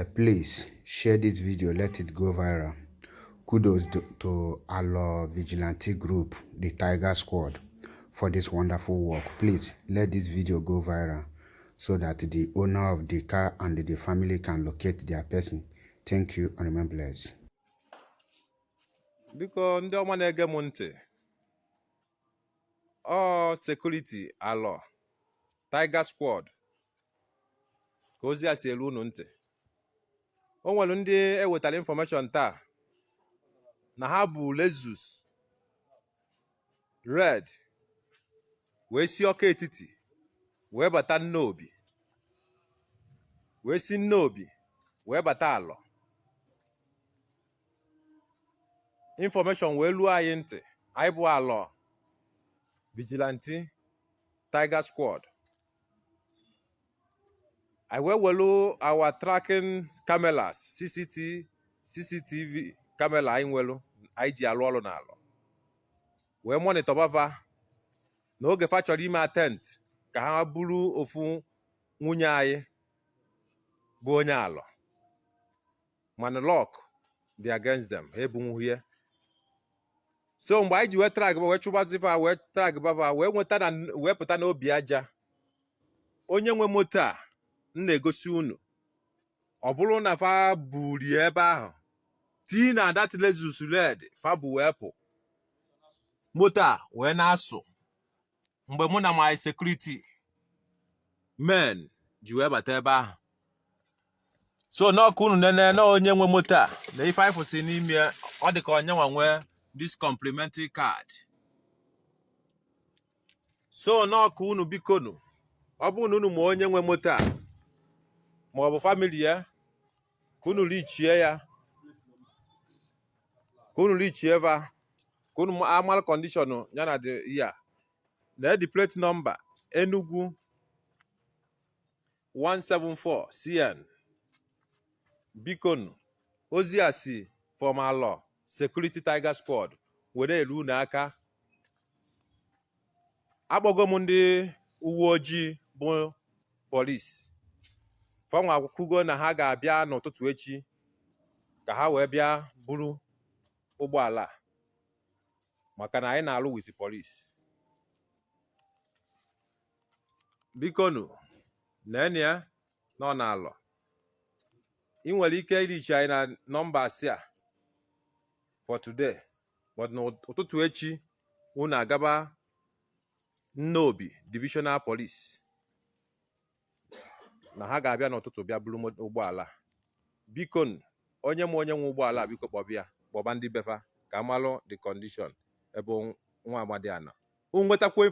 Please share this video, let it go viral. Kudos to Alor Vigilante Group, the Tiger Squad, for this wonderful work. Please let this video go viral so that the owner of the car and the family can locate their person. Thank you and remain blessed. Biko, ndị ọma na-ege m ntị, ọ security Alor Tiger Squad ka ozi a si elu unu ntị. O nwere ndị ewetara information taa na ha bụ Lexus red wee si Ọka Etiti wee bata Nnobi, wee si Nnobi wee bata Alor. Information wee luo anyị ntị, anyị bụ Alor Vigilante Tiger Squad, anyị wee welu our tracking cameras, CCT, CCTV camera anyị nwelu, anyị ji alụ ọrụ n'Alor, wee monitor bava na oge fa chọrọ ime attempt ka ha buru ofu nwunye anyị bụ onye Alor, mana luck dị against them, ha ebunwughị ya. So mgbe anyị ji wee track, wee chụbazifa, wee track bava, wee nweta na wee pụta n'obi aja, onye nwe moto a m na-egosi unu, ọ bụrụ na fa burie ebe ahụ tii na that Lexus red fa bụ wee pụ, moto a wee na-asụ mgbe mụ na my security men ji wee bata ebe ahụ. So n'ọkụ unu nene na onye nwe moto a na ife anyị fụsị n'ime, ọ dị ka onye nwa nwee this complimentary card. So n'ọkụ unu, bikonu, ọ bụrụ na unu ma onye nwe moto a ma ọ bụ family ya, ka unu reachie ya, ka unu reachie va, ka unu amalụ condition ya na dị ya na the plate number Enugu 174 CN. Bikonu, ozi a si from Alor Security Tiger Squad were eru unu aka. Akpọgo m ndị uwe ojii bụ police, fanwa kwugo na ha ga-abịa n'ụtụtụ echi ka ha wee bịa buru ụgbọala a, maka na anyị na-alụ with police. Bikonu, nene ya nọ n'Alor. Ị nwere ike ireachi anyị na nọmba asị a for today, but n'ụtụtụ echi unu agaba Nnobi Divisional Police na ha ga-abịa n'ụtụtụ bịa buru ụgbọala. Biko, onye ma onye nwe ụgbọala a, biko kpọbịa, kpọba ndị befa ka amalụ the condition ebe nwa amadi a nọ. Unu nwetakwa.